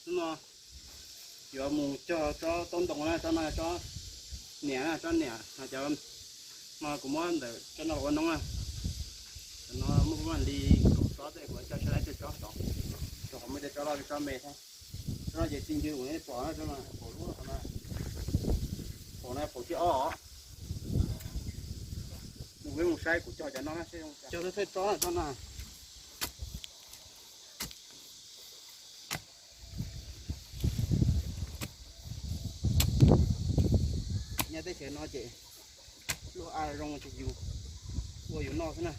Hnub no yuav mus cog tsob taub ntoo na, tsob no tsob niam na, tsob niam no cov no kuv muab ntawm tsob no los ua noob na. Tam no muaj kuv mam li kaum tsob tej kuv coj sab lab cog tsob tod, rau qhov muaj cov tsob loj cov tsob me thiab. Tsob no ces txi ncw kuv pom na, tsob no pom lub no, pom no pom thib ob os. Mus peb mus saib kuv cog cov no na, cog thawj tsob tsob no. Nyob teb chaws no ces luaj a zoo ces yus ua yus noj xwb na.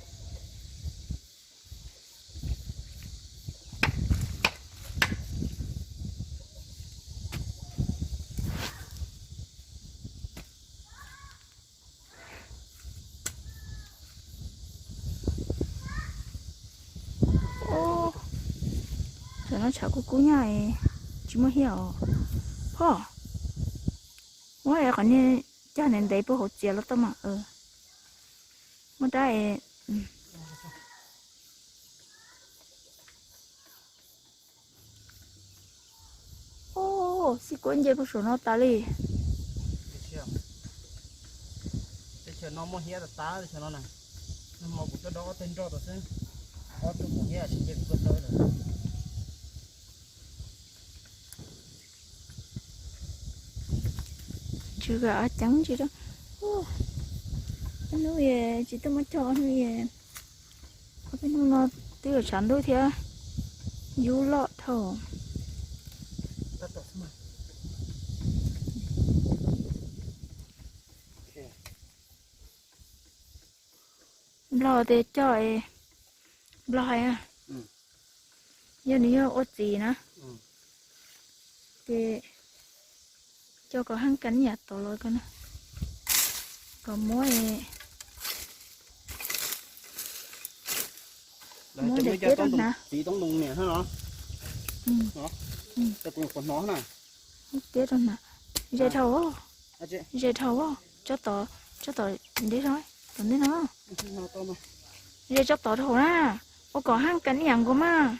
Tam no tshav kub kub nyaj, tsis muaj hiab os. Phoj, muab qhov niag cag ntev ntev puag hauv txiav los tau mas. Muab dab es xib kuab nce puag saum no tas li. Teb chaws no muaj hiab tas tas teb chaws no na. Nag hmo kuv tuaj dob ob teg nroj tau xwb, ob tug mus hiab tsis nce kuv tuaj dawb lawm. Tsw kam ceeb tsis rau. Hnub tsis tuaj muab cog hnub, ob peb hnub no twb yuav tshav ntuj thiab, yub loj dhau. Nplog tias coj, nplog hais, yog nws yog ua txiv na, ces coj kom heev kas yam tod los ko na, kom muab, muab daim tiab rau hnav. Txiv toob ntoo niam no, qhov hnov na, tiab rau hnav. Ze dhau, ze dhau, tsob tod, tsob tod ntev, tom ntej no, ze tsob tod dhau na, ua kom heev kas ib yam nkaus mas.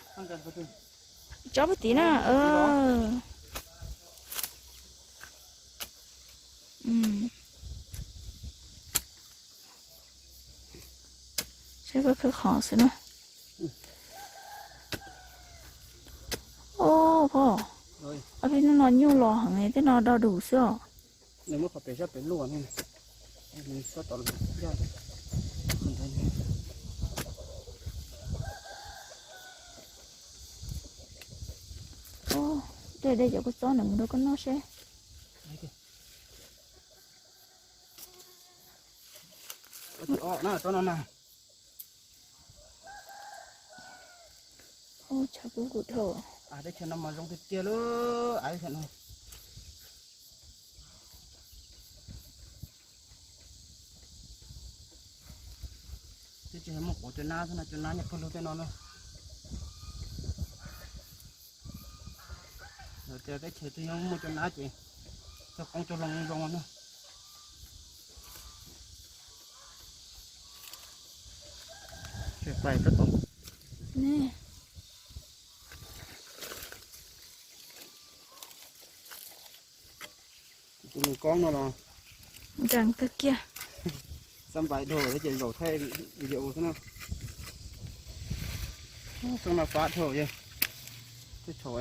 Tsob puag tim na. Saib koj khawb qhov xwb na. Ub, phoj, ob peb hnub no nyuj los heev, tej no do dus xwb os. Nws muab qhov pem sab pem luaj, nws sab tom yaj. Ub, de de cov kua txob ntawm mus rau koj noj seb. Tsob no na. Ub, tshav kub kub dhau. Teb chaws no mas zoo tiag tiag lub, teb chaws no. Twb tsis muaj quav cua nab xwb no, cua nab nyob pawg lug tej no na. Lawv tias teb chaws twg nyob muaj cua nab ces txog qoob txog loo zoo na. Tus nws koob no los nkees kawg kiag. Xab npais dhau thiab ces zaum thaij video xwb na. Xyoo no fab dhau, tej thaum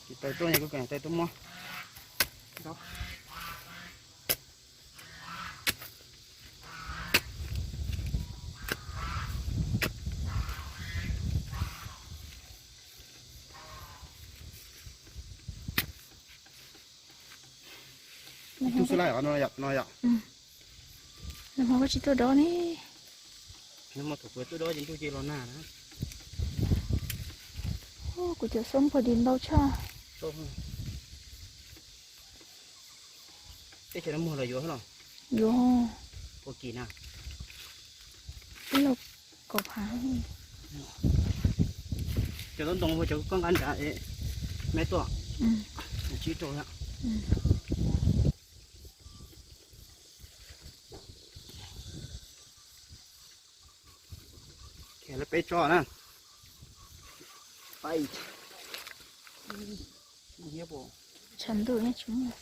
tsis tau tuaj, kuv kam tau tuaj muab. Ib tug xwb lawm no yom, no yom. Nag hmo koj tsis tuaj dob ne. Nag hmo thaum kuv tuaj dob ces ntuj ces los nag na. Kuv cov xoob pom dis ntau tshaj. Teb chaws no muag los yuav los? Yuav. Ua kim na. Ib lub kaum phav. Cov tsob ntoo hu cov koj nqa nrad es me tuaj. Tsib rau na. Khiav lawv peb tsob na. Tshav ntuj yeej tsis muaj.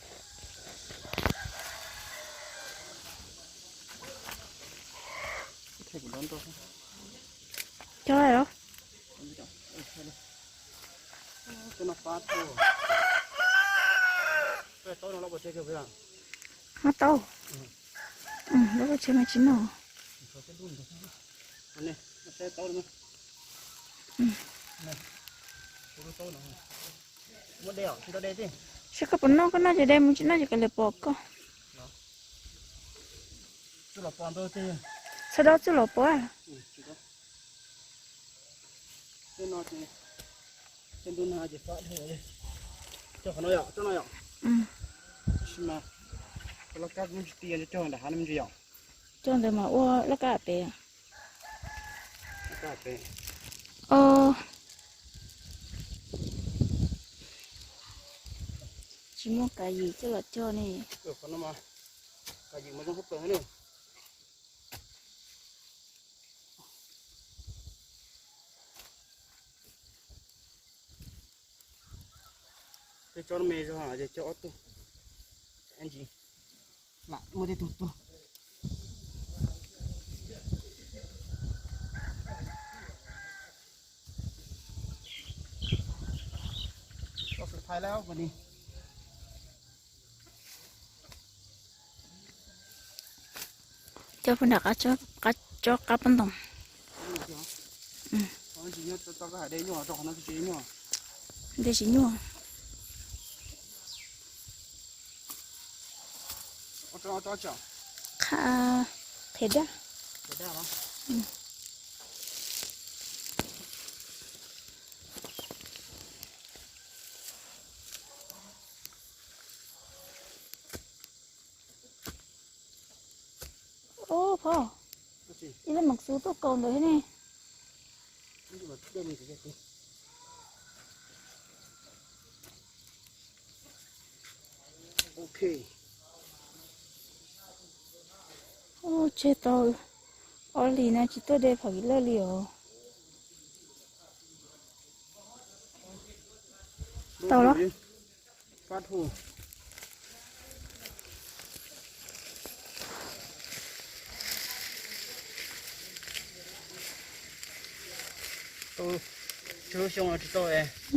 Cov los? Muab tau. Lub tsheb mas tsis noj. Saib koj puas noj, koj noj ces de mus, tsis noj ces kav liam pom koj. Txhob dob txuj los pov. Cog ntawd mas ua laj kab pem. Tsis muaj kav yim coj los cog ne. Tej tsob me zog ces cog ob tug. Ntsis lam muaj tej tug tuag. Tsob xus thaiv lawm ni. Cov pug nram qab, tsob qab pob ntoos. Ntej tsis nyuaj. Qha, qhiav daj. Ub, phob, ib lub mam xub tuaj kaus ntawd thiab ne. Ub, tseg tau ob hlis no tsis tuaj de phom viv lawj li os. Tau los?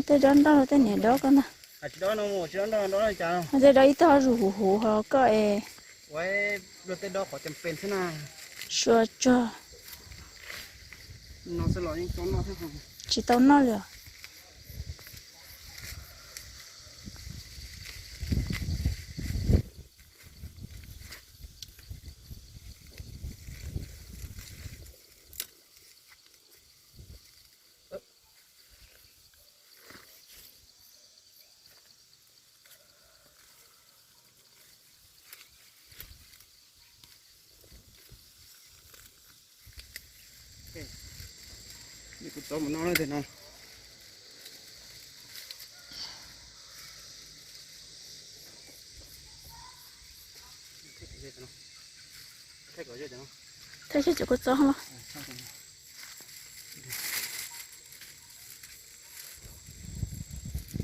Tej dob nroj tej niam dob koj ntag. Tej dob ib tog zuj huv huv ho koj es. Sua tsuag. Tsis tau noj li os. Kuv txov mus no tiag no. Thaij seb tseem kuv txov los.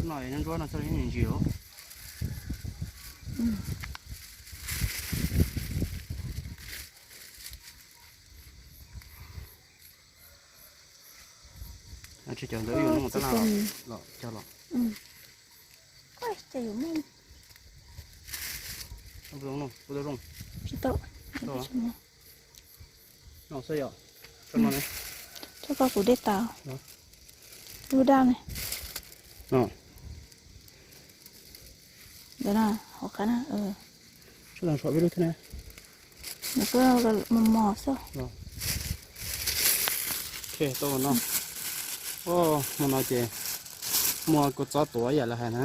No ntsuab no txog ntsis os. Tsis cov ntawd yus no tab laj los cog los. Tsis tau. No xwb yom. Tso koj kuv dej tas. Lub daj ne. Ntawd na, hauv qab na. Nws kuj mos mos xwb. Tau no. Hmo no ces muaj kua txob tuav yam lawv hais na.